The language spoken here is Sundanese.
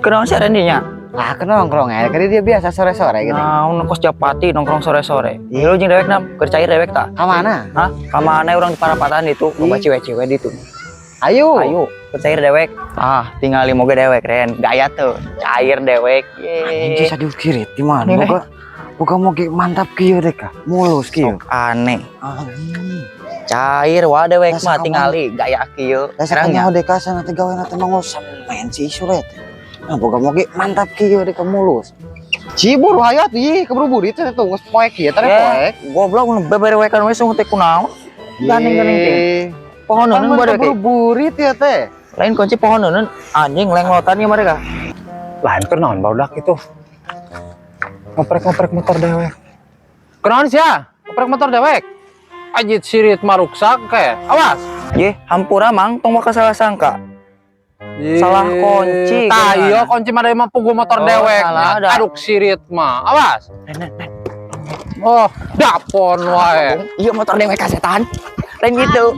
Kunaon sih Randy-nya? Ah, ke nongkrong ya. Kali dia biasa sore-sore gitu. Nah, kos Japati nongkrong sore-sore. Lu jeung dewek nam, keur cair dewek tah. Ka mana? Hah? Ka mana urang di parapatan itu, loba cewek-cewek di itu. Ayo. Ayo, keur cair dewek. Ah, tinggali moga dewek Ren. Gaya tuh, cair dewek. Anjing Ye. sadieu kirit di mana? Nih, Boga boga moge mantap kieu deh ka. Mulus kieu. Sok aneh. Anjing. Cair wah dewek Rasa mah kamu. Tingali gaya kieu. Rasa Terangnya. kanyaho deka sana teh gawe teh manggo semen si isulet. Nah, boga moge mantap kieu deka mulus. Cibur hayat ih keburu burit teh tuh geus poek kieu teh Ye, poek. Goblok nu beberewekan we sungguh teh kunaon. Gandeng-gandeng teh. Pohon Kan neuneun bae keburu burit ya teh. Lain kunci pohon neuneun anjing lenglotan ya mereka. Lain kunaon barudak itu. Ngoprek-ngoprek motor dewek. Kunaon sia? Ngoprek motor dewek. Ajit sirit maruksak ke. Awas. Ye, hampura, Mang, tong bakal salah sangka. Ye, Salah kunci, tah gimana? Iya kunci mah mah pugu motor Oh, dewek. salah ada. Aduk sirit mah. Awas. Ren, ren, ren. Oh, dapon wae. Iya motor dewek kasetan. Lain gitu.